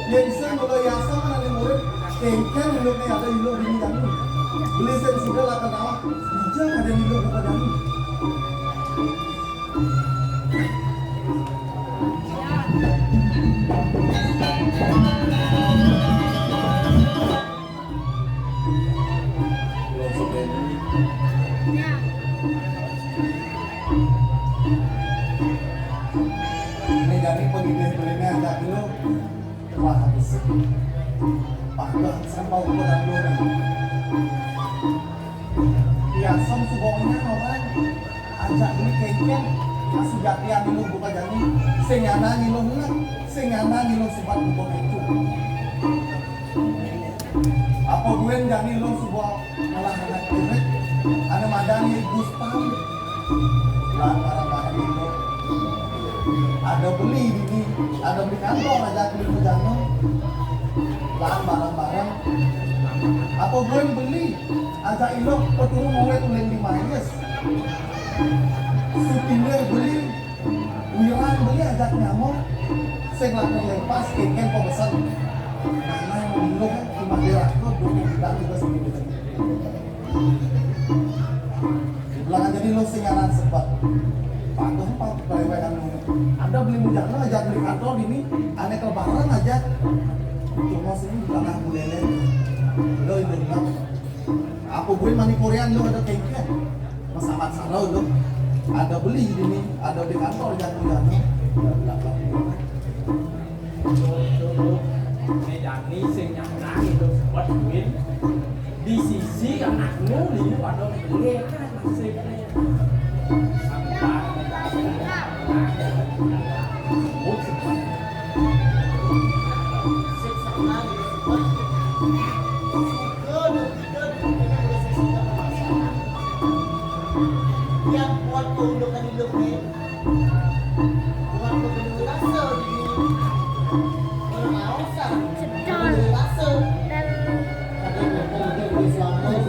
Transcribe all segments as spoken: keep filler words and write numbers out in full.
Yen sing mula yasa manane murid, kengken indukne ada iluh dini danu. Beli sing sida lakar nawah, dija kadén iluh buka danu. Ini jani pengidih beliné ajak lu. Wah, habis. Pageh sampau ukuran lu. Biasa suba ngenyan orang. Ajak beli kengken. Kasujatian iluh buka jani. Sing nyana ngiluh enek. Sing nyana ngiluh sebat buka metu. Apa buin jani lu suba ngelah anak cilik? Ané madan Guspam. Lan barang-barang iluh. Ada beli dini, ada beli kantong ajak beli bejana. Lan barang-barang. Apa buin beli? Ajak iluh peturu murid ulin di Mayis. Sutindih beli Wiran beli ajak nyama, sing lakar lepas kengken pemesen. Nana ngiluh cuma diraka dulu tidak juga sendiri. Dibilang aja di lu sing anak sebat. Patuh apa perewekan lu. Ada beli bujana ajak beli kantor ini, ané kelebaran aja. Cuma sini di tanah bulele. Lo itu. Apa buin mani Korea lu ada kengken? Mas Amat Saro lu. Ada beli di sini, ada di kantor jago jago. Ini Dani sing nyana itu buat duit. Di sisi anak lu ini pada beli kan masih. Yang kuat keundukan hidup nih. Bukan keundukan rasa di. Kalau mau sang, keundukan rasa. Ada yang beli suami,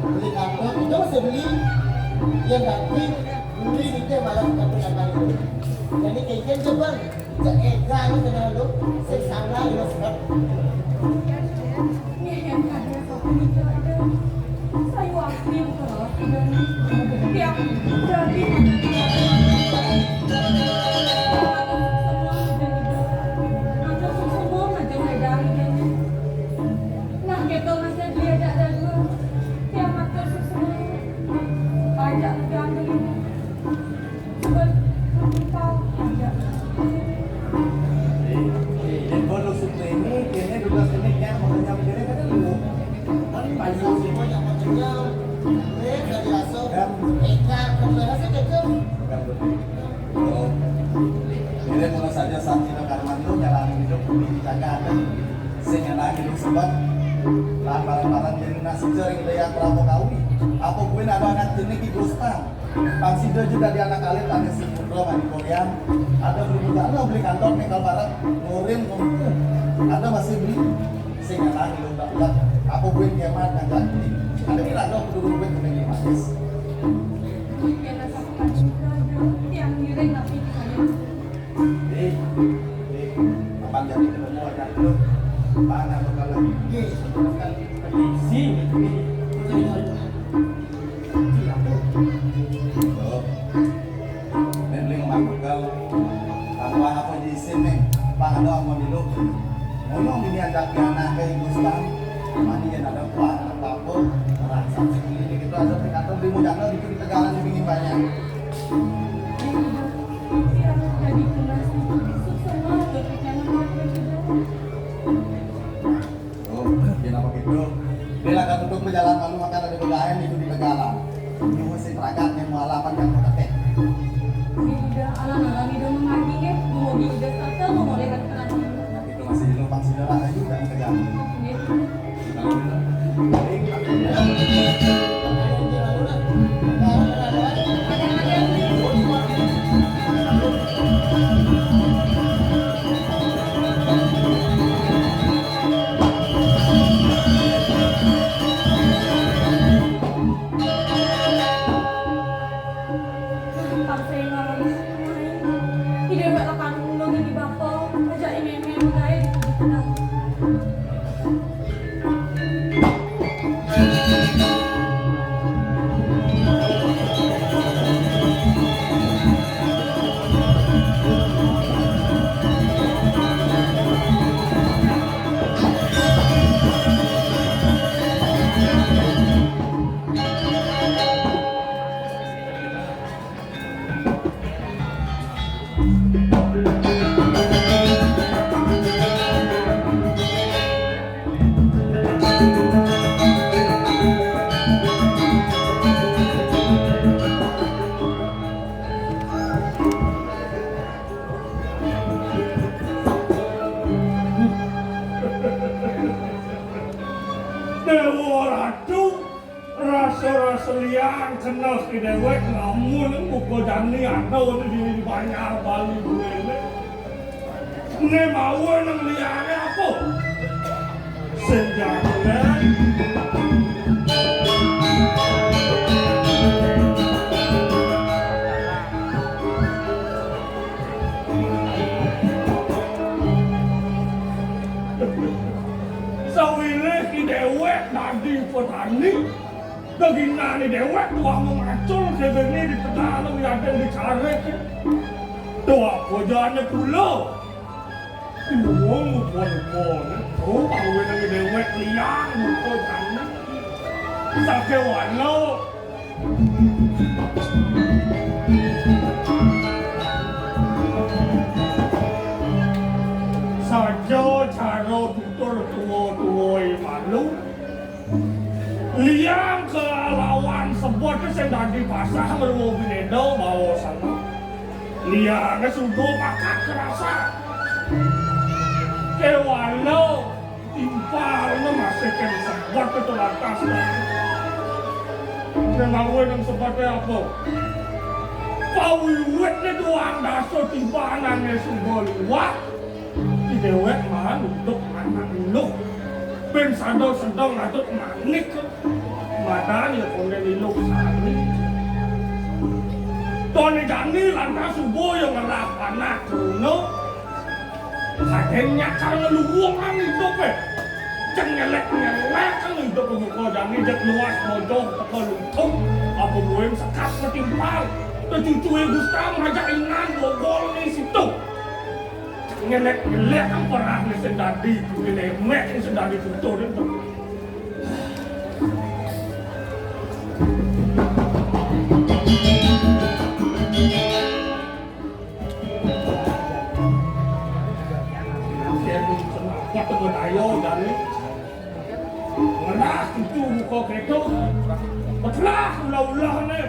beli kantor, itu masih beli. Yang ganti, beli itu malah bukan pendapat itu. Jadi kayaknya coba. Cek Ega lu kenal lu, sing salah lu sebab. Nggih, yang hadir satu meja ada. Saya wakil kelas dan tiap jadi semua aja. Nah, kita masih diajak dan tiap matur semua. Banyak udah ini. Yen kono suplene, kene dua belas menit ya, mau nyampe kene kan lu. Kan payu sih, mau nyampe kenyang. Eh, dari aso. Kan. Eh, kan, kan berasa kecil. Kan betul. Oh. Kene kalau saja santri Karman lu nyalahin hidup, dijaga ada. Sing enak hidup sebab lan barang-barang jadi nasi jering daya Prabu Kawi. Apa gue ada anak jenis di Gustang? Pang sida juga di anak alit ane si putra mani Korean. Ada beli bujana beli kantor nih kalau barang ngorin ngompu. Ada masih beli sing ngenang lu tak buat apa gue kiamat ngajak beli. Ada kira ada kudu gue kena lima. Yang ngiring tapi saya. Eh, eh, kapan jadi ketemu aja lu? Mana lu kalau ini? Sini. Tuh. Nek beli ngomong begal. Tanpa apa diisin nih? Bang ada apa di lu? Ngomong ini ada piana ke Ibu Stan. Mani yang ada kuah apa? Rasa sekali ini gitu ada pidato di mujana di Tegalan di pinggir banyak. Jadi tunas semua berpikiran apa juga. Oh, yen apa gitu? Dia lah kan untuk berjalan malu makan ada begaen itu di Tegalan. Ini mesti teragat yang mualapan yang mau ketek. Ini udah alam-alam udah mengaji ya, dumugi udah tata memulai kan pengaji. Itu masih lupa sih lah ayo kan Tegalan. Oke. Kalau gitu. Liang kenal ki déwék, lamun muka jani ada di, di banjar Bali duwéné. Né mawa nang liané apa? Sing jatuh, kan? Sawiréh ki déwék dadi petani, dagingé déwék tuah mamacul, kébéné di tegal, yadin di carik. Tuah apa jané pula. Wong muka-muka, tuh, pawénan déwék liang, muka jané. Sakéwala. Saja cara tutur tua-tua malu. Liang kalawan sebet sing dadi pasah merwa binéda bawa sana. Liangé suba pakat kerasa. Kéwala timpalné masih kén sebet itu lantas. Nang awé nang sebeté apa? Pawiwitné duang dasa tibanané suba liwat. Di déwék malah nunduk anak eluh. Bén sada sedeng ngatut manik. Madan ya kondén iluh sari. Toné jani lantas suba ya ngelah panah kruna. Kadén nyakar ngeluwungan idupé. Ceng nyelek-nyelek kan idup muka jani jek luas mojoh teka luntung. Apa buin sekat metimpal. Tecucué Gustang ngajak inan bogol ni situ. Ngelek-ngelek kan perah ni sendadi, ngelek ni sendadi tutur itu. Dia tu semangat tu berdaya dan ni. Ngelah cucu muka kereta. Betelah ulah-ulah ni.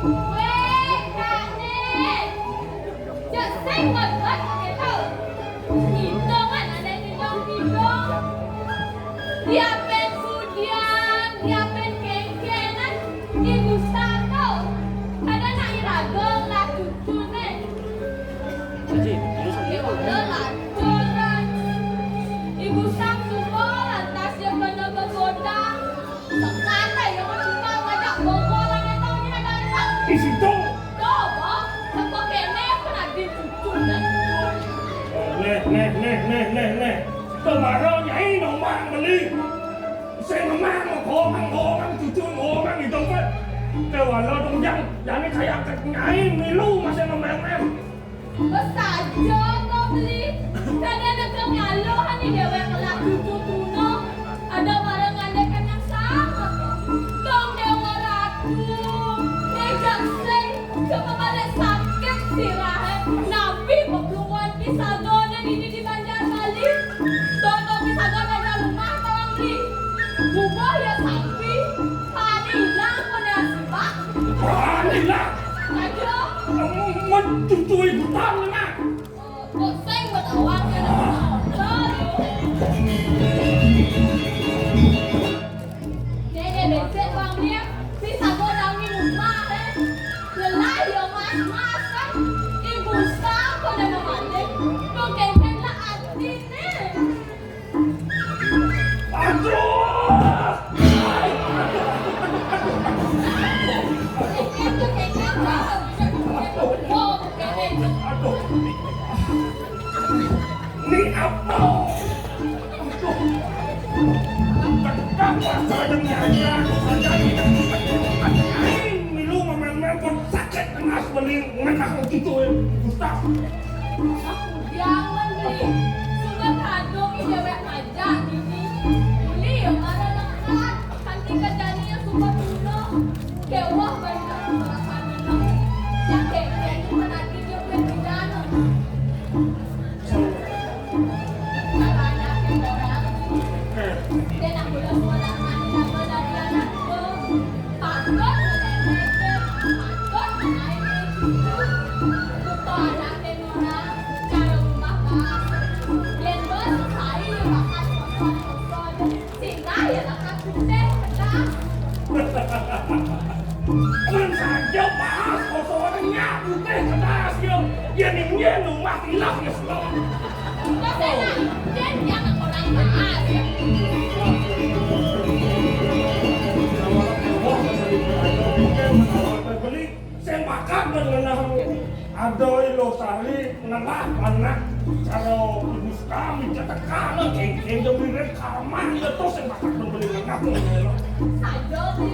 Wéh, Kak Nek. Cek sing ngegot begitu. Ngitung kan ada ngitung-ngitung. Diapin sudian, diapin kengkengan, ibu satu. Kada nak iraga lah cucu nih. Ibu satu. Ibu satu, lantas dia kena begodang. Sekali yang menimpa ngajak bobolan yang tahu ni ada anak. Di situ. Tuh, Bang. Sampai kene aku nak dicucur, kan? Neh, neh, neh, neh, neh, neh. Kemara nyai nomang beli. Sing ngemang, ngomang, ngomang, cucur, ngomang, gitu, kan? Kewala dong, jang. Jani kayak nyai milu masih ngemeng-meng. Besaja kau beli. Kada ada kengalohan ni dewek lah cucu tuna. Ada barang ngandekan yang sama kau. Tong Dewa Ratu. Dejak sing. Cuma balik sakit sirah. Nabi pepeluan pisagona dini di Banjar Bali. Tong Pisagona ada rumah tawang beli. Bubuh ya sampi. Panilang pun ya sibak. Panilang. Aduh. Mencutui hutan, Mak. Kok sing betawang ya, Mak? Nenek becek bang dia, bisa godang di rumah, eh. Lelah ya, Mas, Mas, kan. Ibu sangko dan memaling. Kok kengkeng lah hati, nih. Aduh! Aduh! Ini apa? Aduh! Betapa saja nyanya, saja ini. Milu memang-memang sakit kenas beli ngenah gitu ya. Gustaf. Aku jangan beli. Sudah kadung dewek aja gini. Beli ya mana nak. Kanti kejani ya suka tuna. Kewah banyak perasaan anak. Yang kekeh itu menagih dia punya pidana. Kalau anaknya orang, eh, dia nak pulang Nyak putih kedas yo. Yen ning yen rumah tilap yo selo. Enggak salah. Yen yang orang bahas. Beli sing bakat ngenah. Ado ilo sari ngenah anak caro ibu sekami cetekane kengkeng demi rek karma yo to sing bakat beli ngenah. Saja di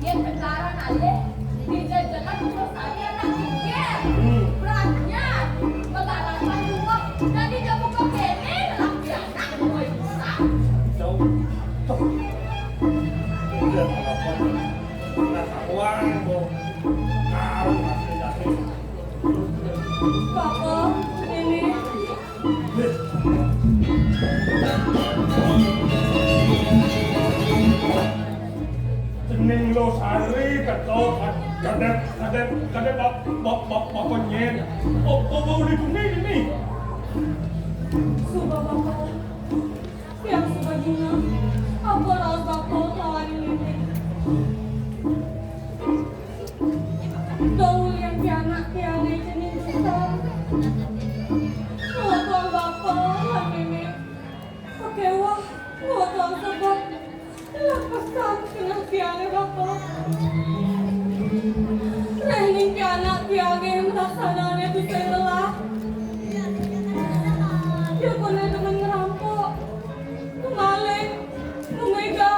Yen benaran alih, dijajakan terus aja anak pikir. Hmm. Beratnya, pegarapan uang, dan di jamu kebene, lelaki anak, boy, besar. Jauh. Tuh. Udah, apa? Nah, uang, Bu. Nah, masih jatuh. Papa, Nenek, Cening lo sari teko kadep kadep kadep bap bap bap bapa nyen. Oh, oh, oh, di bumi ini. Suba bapa, yang suba dina, apa raos bapa lawan ini? Dong ulian pianak tiang ai cening dusta. Ngotong bapa lan meme. Pakewah, ngotong sebab. Lepesan keneh tiang ai bapa. Reh ning pianak tiang ai melaksanane tusing ngelah. Dia konden demen ngerampok, ngemaling, ngemega.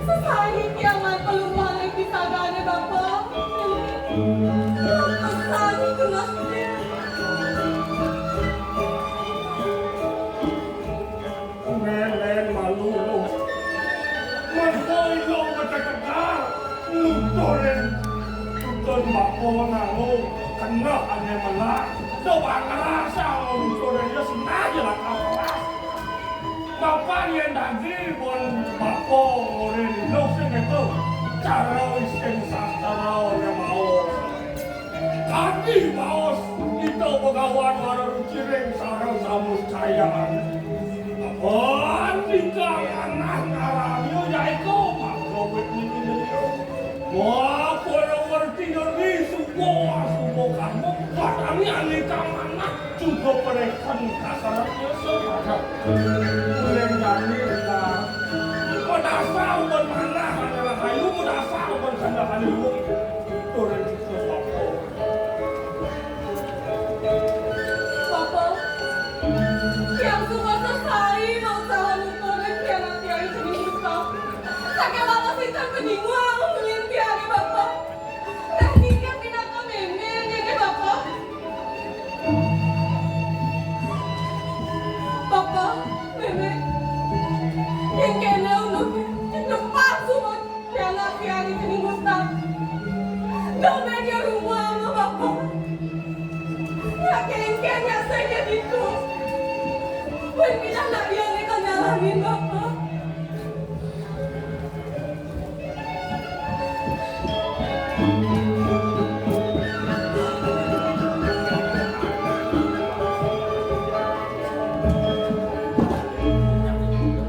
Sesai tiang maan pelumpang ring pisagane bapa. Pesan keneh tiang. Melen malu lo. Mengko ilo betetegar nuturin. Tutun bapa nganggo keneh ane melah. Do bang ngerasa nuturin ya sengaja lah keras. Mapan yen dadi pun bapa ngorin lo sing itu cara isin sastra nya mau. Kadi baos kita begawan mara ruciring sareng samuscayaan. Andika manah ngarani yaiku makro wit niki. Wah, para werti ngeri suwa suwa kamu. Watani aneka manah juga pereken kasarnya sepadan. Uleng jani rika. Medasa uban manah adalah kayu, medasa uban sandal kayu. Turun ke bapa. Bapa, tiang suba sesai mausaha nuturin pianak tiang cening dusta. Saking lama sinten peninguang munyin tiange, Bapa. Reh ningkeh pinaka meme nene, Bapa. Bapa, meme. Yen kene unduke, depan suba. Pianak tiang ning Gustaf. Domen ya rumah ama bapa. Ya kengkeng ya sing ya ditu. Buin pindah nak dia ni kau nyalahin bapa.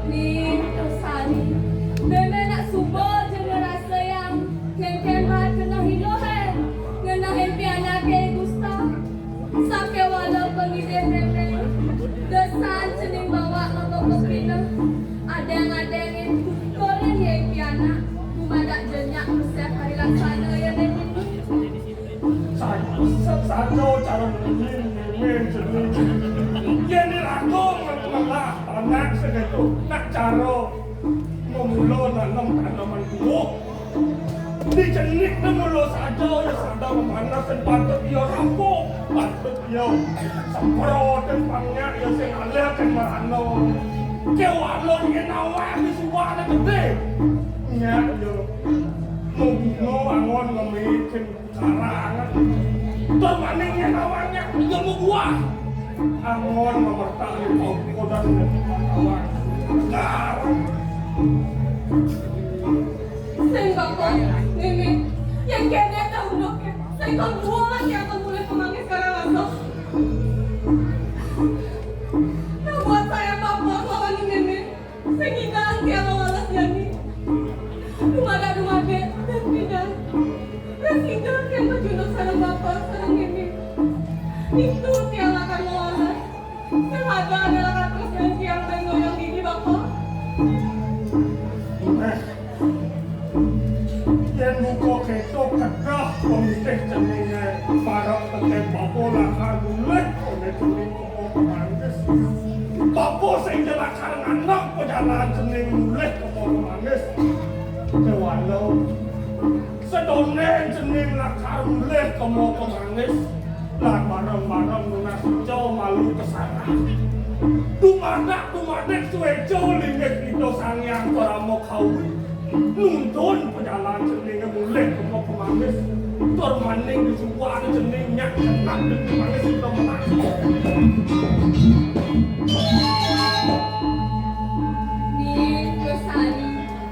Ning, Sari, meme nak suba ja ngerasayang, kenken baat keneh iluh, eh. Ngenehin pianake Gustaf. Sakewala pangidih meme. Desan cening bawak maka pepineh. Adeng-adengin kukurin yai pianak. Dumadak jenyak meseh hari laksana ya, Ning. Sa-, sa-, saja cara ngemin, ngemin, ngemin. Yen dilaku ngelah anak segitu, nak cara memula nanam tanaman buah. Dicenik ne mula saja, ya sadar memanas dan patut dia rampok, patut dia semprot dan pangnya, ya sing alih kan marana. Kewala yen awak disuwak ne gede. Nyak ya. Mau bunuh angon ngemikin. Karangan. Tur maning yen awaknya ya mabuah. Angon mamertak yen tau kodas yen awak. Karangan. Sing bapa, Meme, yen kene tau unduke, sing kon buah yen kon mulih pemangis Karangasem. Nah, buat saya bapa lawan Meme. Sing ngidang tiang ngawales jani. Dumadak-dumadik, dan pindah. Sida tiang kacunduk sareng bapa sareng nini. Nitu tiang lakar ngoleh. Sing ada adalah katerus dan tiang dan ngoyong dini bapa. Nah, yén buka kéto kedah pemutih ceningé, parek tekén bapa lakar mulih oleh cening kema kemanggis. Bapa sing ja lakar nganak pejalan cening mulih kema kemanggis. Kéwala sedonén cening lakar mulih kema kemanggis. Lan bareng-bareng nunas ica malu kesangah. Dumadak dumadik suéca linggih Ida Sang Hyang Parama Kawi. Nuntun pejalan ceningé mulih kema kemanggis. Tur maning disuwun cening nyak ngenah di kemanggis Ida Menang. Ning Gosari,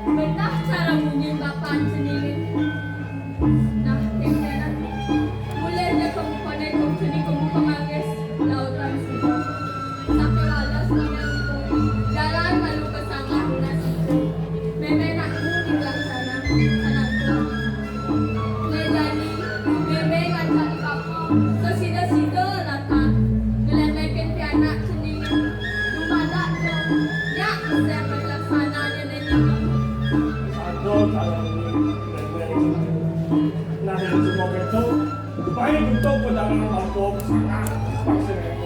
benah cara munyin bapan ceningé. Nah, kénkén. Mulihné kema, koné kema cening kema kemanggis, lautan sida. Sakéwala sida jalan malu kesangah nunas ica. Mémé nak mu di belah sana, sana tu. Né jani, mémé ngajak di bapa, sesida-sida lakar ngelemehkin pianak ceningé. Dumadak ja, nyak besép bijaksana nyené nini. Ada kalau mémé. Nah, yén cuma kéto, baé ditu pejalan bapa kesangah, pasti mémé.